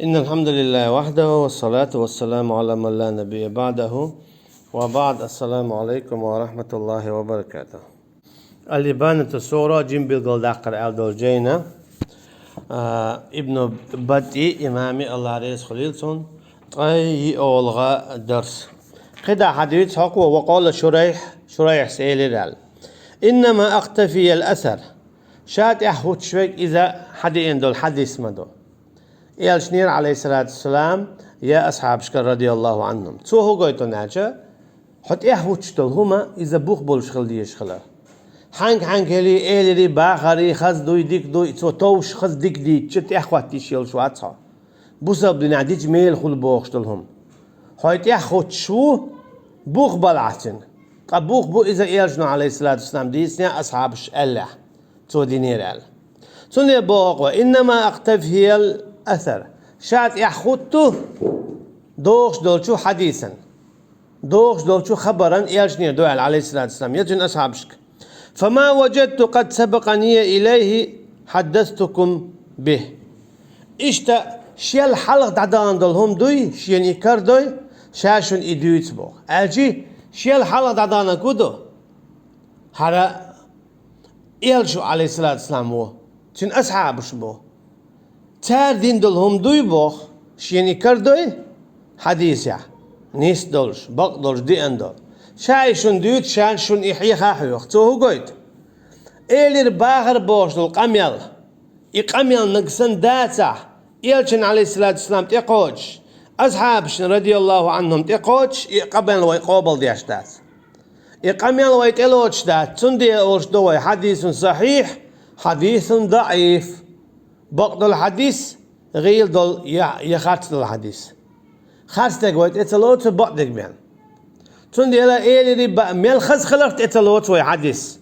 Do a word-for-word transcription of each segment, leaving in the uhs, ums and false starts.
إن الحمد لله وحده والصلاة والسلام على من لا نبي بعده وبعد. السلام عليكم ورحمة الله وبركاته. الإبانة الصغرى, жима билгалдаккхар аьлла долу жайна, а, Ибну Баттӏи имами, Аллах реза хуьлийла цунна, ткъе йиъолгӀа дарс. КхидӀа хьадуьйцу хӀокхо, وقال شريح, Шурайхьас элира аьлла: إنما أقتفي الأثر. Ша тӀехь хӀуттуш верг иза хьадеана долу хьадис ма ду. Элчанера, алейхиссалату вассалам, я асхьабашка, радияллаху анхум. Цо хӀун гойту аьлча, хьо тӀехь хӀуттуш долу хӀума иза бух болуш хила дезаш хилар. Хьанга-хьанга хили, элири, бахари, хаза дуй, дика дуй, цо товш хаза дика дийцча, тӀехь хӀоттийш йолуш вац хьо. Бусалба динехь дича мела хуьлу бохуш долу хӀума. Хьо тӀехь хӀуттуш ву, бух балахь цуьнан. Ткъа бух бу иза элчано, алейхиссалату вассалам, дийцинехь, асхьабаша аьллехь, цо динера аьлла. Цундела боху хӀокхо: إنما أقتفي الأثر. Ша тӀехь хӀутту дохуш долчу хьадисан, дохуш долчу хабаран, элчанера ду аьлла, алейхиссалату вассалам, я цуьнан асхьабашка. فما وجدت قد سبقني إليه حدثتكم به. Иштта, шел хьалха дӀадахана долу хӀума дуй, шена и карадой, ша шуна и дуьйцу боху. Аьлчи, шел хьалха дӀадахана хӀун ду? ХӀара элча, алейхиссалату вассалам, ву, цуьнан асхьабаш бу. Цара дина долу хӀума дуй боху, шена и карадой хьадисехь, нис долуш, бакъ долуш, деана долу. Ша и шуна дуьйцу, ша шуна и хьеха а хьоьху. Цо хӀун гойту? Элира, бахара бохуш долу къамел, и къамел нагахь санна дацахь, элчанна, алейхиссалату вассалам, тӀекхочуш, асхьабашна, радияллаху анхум, тӀекхочуш, и къамел вай къобалдеш дац. И къамел вай тӀелоцуш дац, цундела олуш ду вай: хьадисун сахьихь, хьадисун даӀиф. Бакъ долу хьадис, гӀийла долу я, я харц долу хьадис. Харцдерг вай тӀе ца лоцу бакъдерг бен. Цундела элира, баа, мел хаза хиларх тӀе ца лоцу вай хьадис.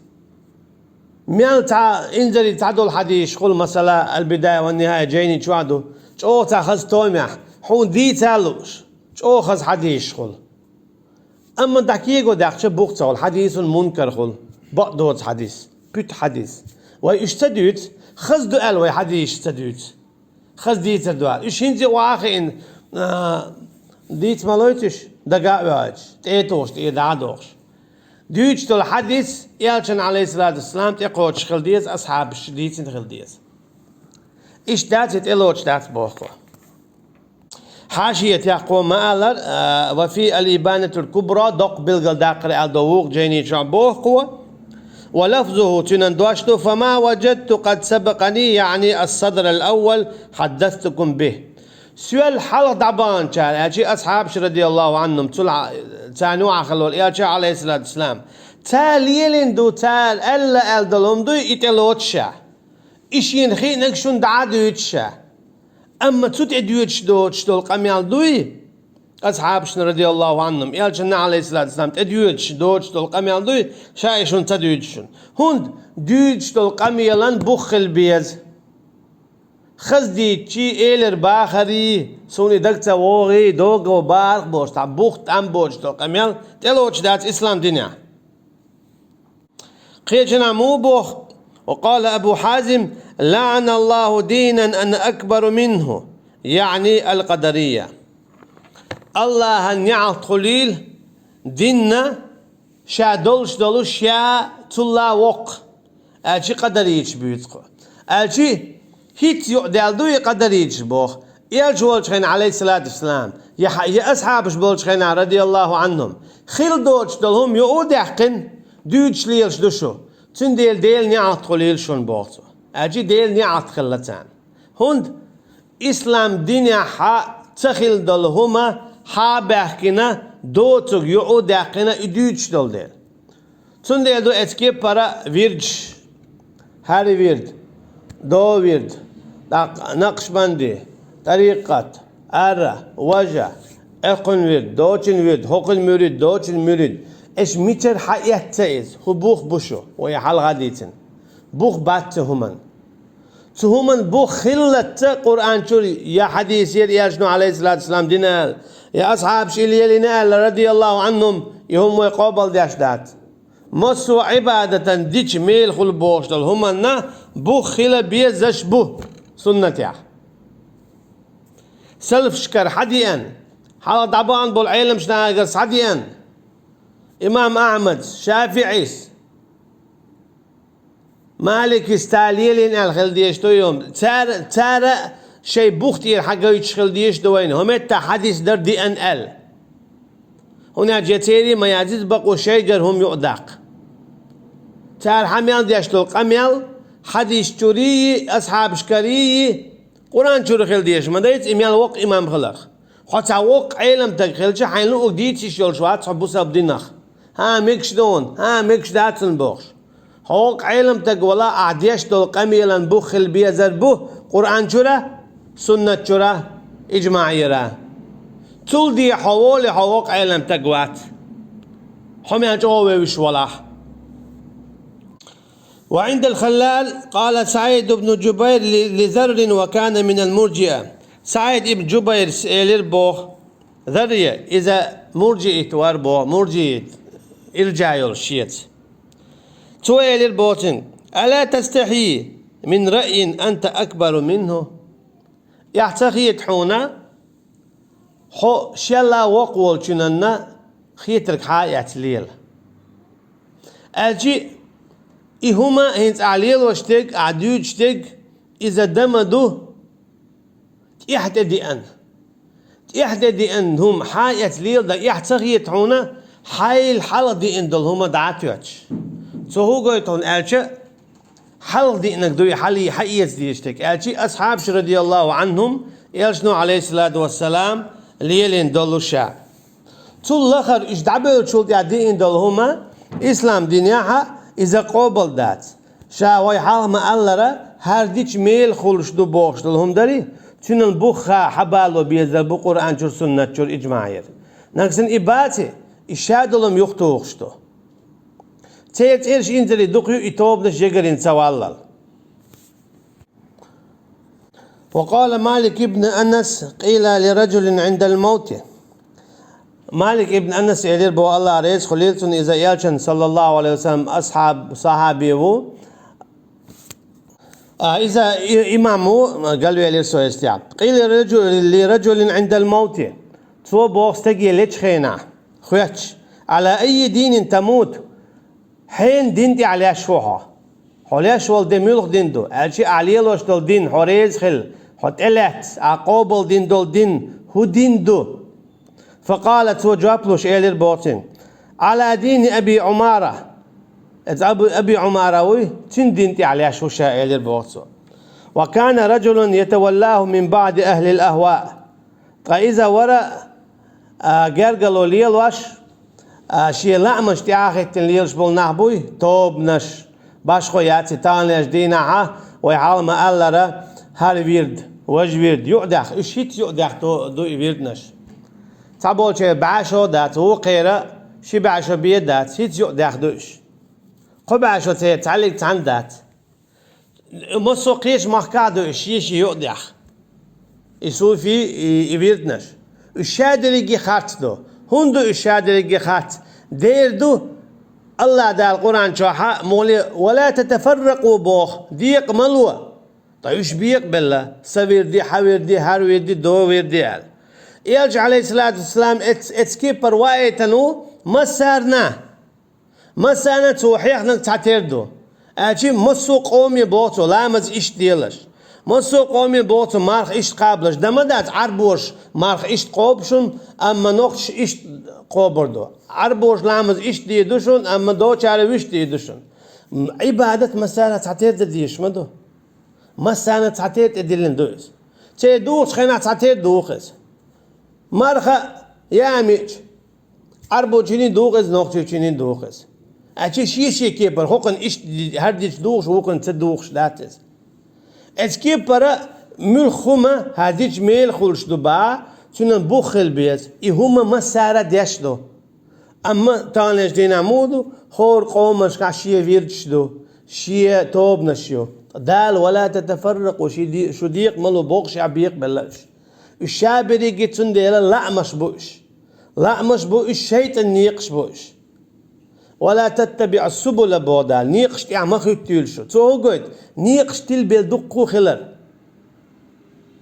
Мел цхьа инзаре цхьа долу хьадисаш хуьлу, масала, Аль-Бидая ва Нихая жайни чохь ду, чӀогӀа цхьа хаза томехь, хьуна дийца а лууш, чӀогӀа хаза хьадисаш хуьлу. Амма дӀа кего даьккхича бух ца хуьлу, хьадисун мункар хуьлу, бакъ доцу хьадис, пуьту хьадис. Вай уьш ца дуьйцу, хаза ду аьлла вай хьадисаш ца дуьйцу. Хаза дийцар ду аьлла. Уьш хӀинца а охьа а хиъна, а, дийца ма лоцу уьш, дага а оьцуш, тӀе а тухуш, тӀера дӀа а дохуш. Дуьйцуш долу хьадис элчанна, алейхиссалату вассалам, тӀекхочуш хила деза, асхьабаша дийцина хила деза. Иштта дац, и тӀелоцуш дац боху. Хьашиятехь кхо ма-аллара, а, وفي الإبانة الكبرى, доккха билгалдаккхар аьлла долу вукху жайни чохь боху кхо. ولفظه, цуьнан дош ду: فما وجدت قد سبقني, يعني الصدر الأول, حدثتكم به. Соьл хьалха дӀабаханчара, аьлчи асхьабаш, радияллаху анхум, цул а, царна юкъахь хилла волу элча, алейхиссалату вассалам, цара лелийна ду, цара аьлла аьлла долу хӀума дуй, и тӀелоцу ша. И шена хиънарг шуна дӀа а дуьйцу ша. Амма цу тӀе доьдуш доцуш долу къамел дуй, асхьабашна, радияллаху анхум, элчанна, алейхиссалату вассалам, тӀе доьдуш доцуш долу къамел дуй, ша и шуна ца дуьйцу шуна. ХӀунда дуьйцуш долу къамелан бух хила беза. Хаза дийцчи, элира, бахарий, суна и дага ца вогӀий, догӀу бахарх болуш, цхьа бух тӀам боцуш долу къамел тӀелоцуш дац ислам динехь. Кхечанхьа муха боху: وقال أبو حازم: لعن الله دينا أنا أكبر منه, يعني القدرية. Аллахьан неӀалт хуьлийла динна, ша долуш долу, ша цулла воккха, аьлчи къадариташ буьйцу кхо. Аьлчи хӀинца юкъадаьлла ду и къадариташ боху. Элча волчу хенахь, алейхиссалату вассалам, я хьа-, я асхьабаш болчу хенахь, радияллаху анхум, хила доцуш долу хӀума юкъа а даьккхина, дуьйцуш лелаш ду шу. Цундела Делан неӀалт хуьлийла шуна боху цо. Аьлчи Делан неӀалт хилла царна. ХӀунда ислам динехь ца хила долу хӀума хьа а баьхкина, доцург юкъа а даьккхина, и дуьйцуш долу дела. Цундела ду эцу кепара вирдаш: хӀара вирд, до вирд, тӀаккха накъшбанди, тӀарикъат, ара, важа, экхун вирд, дочун вирд, хӀокхун муьрид, дочун муьрид. Эш мичара хьаэцна иза, хӀун бух бу шу, вай хьалха а дийцина. Бух бац цу хӀуман. Цу хӀуман бух хиллалц Къуръан чуьра, я хьадисера, элчано, алейхиссалату вассалам, дина аьлла, я асхьабаш и лелийна аьлла, радияллаху анхум, и хӀума вай къобалдеш дац. Массо а Ӏибадатан дича мела хуьлу бохуш долу хӀуманна бух хила безаш бу суннатехь. Салафашкара хьадеана, хьалха дӀабахана болу Ӏеламнахагара хьадеана, имам Ахьмада, ШафиӀийс, Маликис цара лелийна аьлла хила дезаш ду хӀума. Цара, цара шайн бух тӀера хьагойтуш хила дезаш ду вайна, хӀокху меттехь хьадис дар деана аьлла. ХӀунда аьлча церан ма яздо бакъо шайгара хӀума юкъадаккха. Цара хьа мел деш долу къамел хьадис чурий, асхьабашкарий, Къуръан чуьра хила дезаш ма дац, и мел воккха имам хиларх. Хьо цхьа воккха Ӏеламстаг хилча, хьайна луъург дийца йиш йолуш вац хьо бусалба динах. ХӀан, мегаш ду хьуна, хӀан, мегаш дац хьуна бохуш. Хьо воккха Ӏеламстаг валахь, ахь деш долу къамелан бух хила безар бу Къуръан чуьра, суннат чуьра, иджмаъ йира. Цул дехьа хьо волий, хьо воккха Ӏеламстаг вац. Хьо мел чӀогӀа вевзаш валахь. وعند الخلال قال سعيد بن جبير ل- لذر وكان من المرجئة. СаӀид ибн Джубайрс элира боху, Зарре, иза мурджиит вара боху, мурджиит, ирджа йолуш шеца. Цо элира боху цуьнга: «ألا تستحي من رأي أنت أكبر منه؟» Ахь ца хета хьуна, хьо шелла воккха волчунна хетарг хьа а эцна лела. Аьлча, и хӀума хӀинца ахь лелош дерг, ахь дуьйцуш дерг, иза дан ма ду, тӀаьхьа тӀе деана. ТӀаьхьа тӀе деана хӀума хьа а эцна лела дан ахь ца хета хьуна, хьайла хьалха деана долу хӀума дӀа а тоьттуш. Цо хӀун гойту хьуна аьлча, хьалха деанарг ду и хьалха хьаэца дезаш дерг, аьлча, асхьабаш, радияллаху Ӏанхум, элчано, Ӏалайхиссалату вассалам, лелийна долу ша. Цул лахара уьш дӀабевллачул тӀаьхьа деана долу хӀума ислам динехь а иза къобал дац. Ша вай хьалха ма-аллара, хӀара дича мела хуьлуш ду бохуш долу хӀума дарий, цуьнан бух ха хьабало безар бу Къуръан чуьра, суннат чуьра, иджмаъ йира. Нагахь санна и баций, и ша долу-м юхатухуш ду. Церан цӀераш инзаре дукха ю и тобанаш ягарйина ца валлал. وقال مالك بن أنس: قيل لرجل عند الموت. Малик ибн Анас элира боху, Аллах реза хуьлийла цунна, иза элчан, саллаллаху Ӏалайхи ва саллам, асхьаб, сахьаби ву. А, иза и-, имам ву, галвелира со эстехь. قيل لرجل، لرجل عند الموت. Цо боху стаге лечу хенахь, хоьттуш: على أي دين تموت؟ Хьенан дин тӀехь леш ву хьо? Хьо леш волу дин муьлха дин ду? Аьлча, ахь лелош долу дин, хьо реза хилла, хьо тӀелаьцна, ахь къобалдина долу дин хӀун дин ду? فقال, цо жоп луш элира боху цуьнга: على دين أبي عمارة. Иза Абу, Аби Ӏумара вуй, цуьнан дин тӀехь леш ву ша, элира боху цо. وكان رجل يتولاه من بعض أهل الأهواء. Ткъа иза вара, а, гергарло лелош, а, шен лаамаш тӀаьхьахӀиттина лелаш болу нах буй, тобанаш, башхо яц и таханлерчу дийнахьа, вай хьалха ма-аллара, хӀара вирд, важа вирд, юкъадаьхна, уьш хӀинца юкъадаьхна ду и вирднаш. Цхьаболчеран бӀе шо дац, вукхеран ши бӀе шо бен дац, хӀинца юкъадаьхна ду уьш. Кхо бӀе шо церан цхьаьллиг цхьаьна дац. Массо а кхечу махкахь ду уьш, шен-шен юкъадаьхна. И суфий, и, и вирднаш. Уьш шадерриге харц ду. ХӀунда ду уьш шадерриге харц? Дера ду, Аллах Дала Къуръан чохь а муха ле: «ولا تتفرقوا» боху, декъа ма ло. Ткъа уьш бекъабелла, сан вирди, хьан вирди, хӀара вирди, догӀа вирди аьлла. Элча, Ӏалайхиссалату вассалам, эц-, эцу кепара ваийтина ву массарна. Массарна цо хьехнарг цхьатера ду. Аьлча массо а къоме боху цо ламаз иштта делаш. Массо а къоме боху цо марха иштта кхабалаш. Дан ма дац, Ӏарбоша марха иштта кхобу шуна, амма нохчаша иштта кхобур ду. Ӏарбоша ламаз иштта дийр ду шуна, амма нохчара вуьшта дийр ду шуна. М, Ӏибадат массарна цхьатера дан дезаш ма ду. Массарна цхьатера тӀедиллина ду иза. Церан духучу хенахь цхьатера духу иза. Марха яа мича, Ӏарбочунний духу иза, нохчочунний духу иза. Аьлча шен-шен кепара, хӀокхунна иштта ди-, хӀара дича духуш, вукхунна ца духуш дац иза. Эцу кепара муьлхха хӀума хӀара дича мела хуьлуш ду баха, цуьнан бух хила беза. И хӀума массара деш ду. Амма таханлерчу дийнахь муха ду, хӀора къомашкахь шен вирдаш ду, шен тобанаш ю. Дала: «ولا تتفرقوا», ши де-, шу декъа ма ло бохуш, ахь бекъабелла уьш. Уьш шаберриге, цундела лаамаш бу уьш. Лаамаш бу уьш, шайтӀан некъаш бу уьш. «ولا تتبعوا السبل» боху Дала, некъаш тӀехь ма хӀуьттийла шу. Цо хӀун гойту? Некъаш тилбелла дуккха а хилар.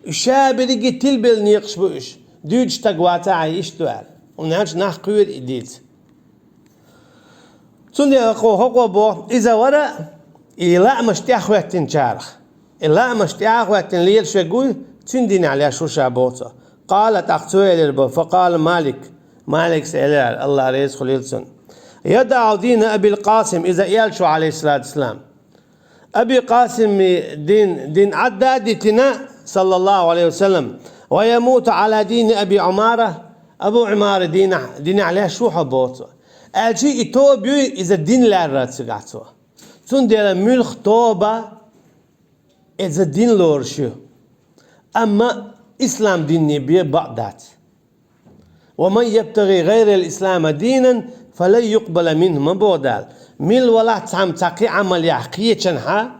Уьш ша берриге тилбелла некъаш бу уьш. Дуьйцуш стаг вацахь, хьайн иштта ду аьлла. ХӀунда аьлча нах кхоьру и дийца. Цундела кхо хӀокхо боху, иза вара и лаамаш тӀаьхьахӀоьттинчарах. И лаамаш тӀаьхьахӀоьттина лелаш верг вуй, цуьнан динехь леш ву ша боху цо. Къала, тӀаккха цо элира боху, факъала Малик. Маликс элира, АллахӀ реза хуьлийла цунна. ЯдаӀу дина Абил Къасим, иза элча ву, Ӏалайхиссалату вассалам. Аби Къасими дин, дин Ӏадда а дитина, саллаллаху Ӏалайхи ва саллам, ва ямуту Ӏала дини Аби Ӏумара, Абу Ӏумара динехь, динехь леш ву хьо боху цо. Аьлча и тоба юй, иза дин лаьрра цигахь цо. Цундела муьлхха тоба, иза дин лоруш ю. Амма ислам дине бен бакъ дац. «Ва ман ябтагӀи гӀайрал ислама динан, фалан юкъбала минхӀу», ма боху Дала. Мила валахь цхьамма цхьа кхин Ӏамал яхь кхечанхьа,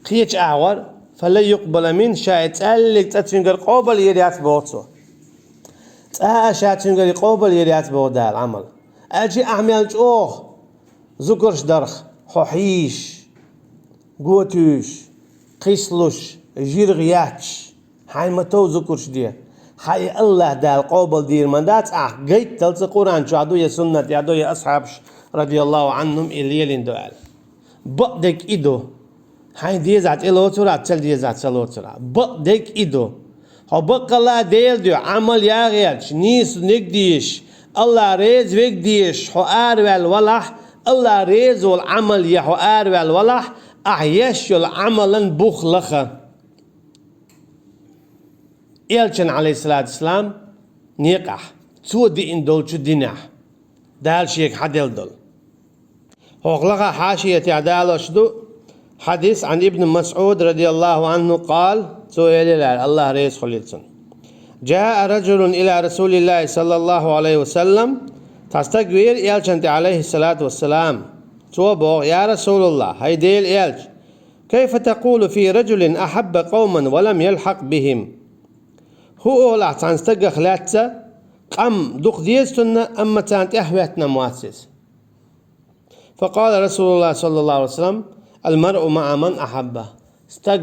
кхечу агӀор, «фалан юкъбала минхӀу», ша и цӀаьллиг цӀа цуьнгара къобал йийр яц боху цо. ЦӀа а ша цуьнгара къобал йийр яц боху Дала Ӏамал. Аьлча ахь мел чӀогӀа зугарш дарх, хьо хьийзаш, го туьйсуш, кхийсалуш, жиргӀа етташ, хьайн ма-тов зугарш де. Хьан и АллахӀ Дала къобал дийр ма дац, ахь гайтталц а Къуръан чохь ду, я суннатехь ду, я асхьабаш, радияллаху Ӏанхум, и лелийна ду аьлла. Бакъдерг и ду. Хьайн дезахь тӀелоцурахь, ца дезахь ца лоцурахь. Бакъдерг и ду. Хьо баккъалла а Делан дуьхьа Ӏамал яхь гӀерташ, нийса ниг дезаш, АллахӀ реза верг дезаш, хьо араваьлла валахь, АллахӀ реза волу Ӏамал ян хьо араваьлла валахь, ахь еш йолу Ӏамалан бух лаха. Элчан, Ӏалайхиссалату вассалам, некъахь, цо диъна долчу динехь, Дала шега хьан делла долу. ХӀокху лахахь хьашиятехь далош ду хьадис, Ӏан Ибн МасӀуд радияллаху Ӏанху къал, цо элира, АллахӀ реза хуьлийла цунна: «ЖаӀа раджулун иля Расулиллахи саллаллаху Ӏалайхи ва саллам», цхьа стаг веара Элчанна тӀе, Ӏалайхиссалату вассалам. Цо боху: «Я Расулаллах, хӀай Делан Элча, кайфа такъулу фи раджулин ахьабба къавман ва лам ялхьакъ бихим?» ХӀун олу ахь цхьана стагах лаьцна, къам дукха деза цунна, амма царна тӀаьхьахӀоьттина ма вац иза? Факъала Расулуллах саллаллаху Ӏалайхи ва саллам: «Ал-маръу маӀа ман ахьабба». Стаг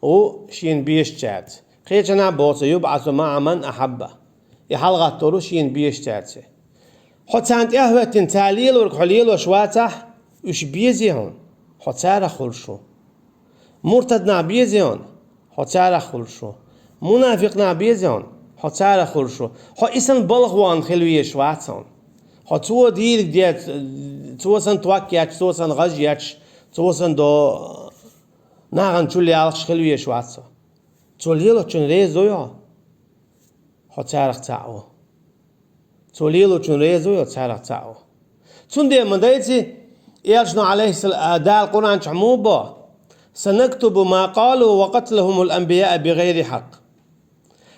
ву шена безачаьрца. Кхечанхьа боху цо: «ЮбӀасу маӀа ман ахьабба». И хьалагӀаттор ву шена безачаьрца. Хьо царна тӀаьхьахӀоьттина, цара лелорг хьо лелош вацахь, уьш безий хьуна, хьо царах хуьлуш ву. Муртад нах безий хьуна, хьо царах хуьлуш ву. Мунафикъ нах безий хьуна, хьо царах хуьлуш ву. Хьо и санна балха вахана хила везаш вац хьуна. Хьо цо дийриг деш, цо санна ток етташ, цо санна гӀаж етташ, цо санна до нахана чул ялхаш хила везаш вац хьо. Цо лелочун реза вуй хьо? Хьо царах цхьаъ ву. Цо лелочун реза вуй хьо? Царах цхьаъ ву. Цундела ма дайци, Элчано, Ӏалайхиссалам, а, Дала Къуръан чохь муха боху: «Санактубу ма къалу ва къатлахумул анбияа бигӀайри хьакъ».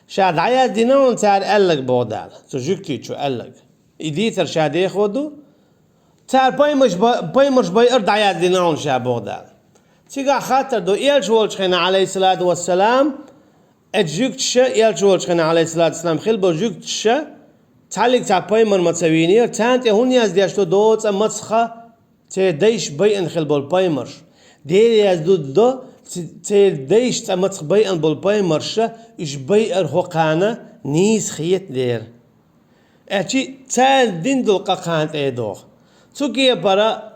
Ша дӀаяздина хьуна цара аьлларг, боху Дала, цу жуьгтичо аьлларг. И дийцар ша дехо ду. Цара паймаш ба-, паймаш байар дӀаяздина хьуна ша, боху Дала. Цигахь хаттар ду, Элча волчу хенахь, Ӏалайхиссалату вассалам, Эцу жуьгташа, Элча волчу хенахь, Ӏалайхиссалату вассалам, хилла болу жуьгташа, цхьаллиг цхьа пайхамар ма ца вийнера, царна тӀе хӀунда яздеш ду доцу мацах, церан дайша байина хилла болу пайхамарш? Дела яздо, ц-, церан дайша цкъа мацах байина болу пайхамарша, уьш байар хӀокхарна нийса хета дера. Аьлча царна дина долу къа кхана тӀе а доху. Цу кепара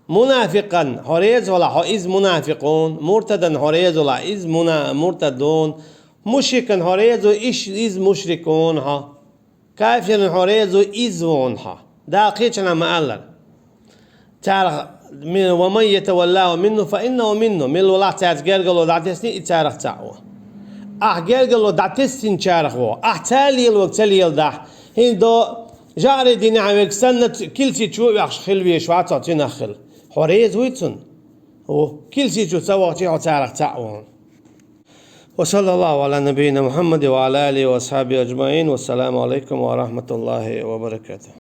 мунафикъан хьо реза валахь, хьо иза мунафикъ ву, муртадан хьо реза валахь, иза муна-, муртад ву, мушрикан хьо реза ву, иш-, иза мушрик ву хьо, кафиран хьо реза ву, иза ву хьо. Дала кхечанхьа ма-аллара. Царах, ми-, «Ва ман ятаваллаху минхум фа иннаху минхум». Мила валахь цаьрца гергарло дӀатесний, и царах цхьаъ ву. Ахь гергарло дӀатесначарах ву. Ахь цара лелорг ца леладахь, хӀинца до жӀарийн динехь верг санна, ц-, килси чу а ваьхьаш хила везаш вац хьо цуьнах хила. Хьо реза вуй цунна? Ву. Килси чу ца вахчий, хьо царах цхьаъ ву. Ва саллаллаху Ӏала набийина Мухьаммадин ва Ӏала алихи ва асхьабихи аджмаӀин. Вассаламу Ӏалайкум ва рахьматуллахӀи ва баракатухӀ.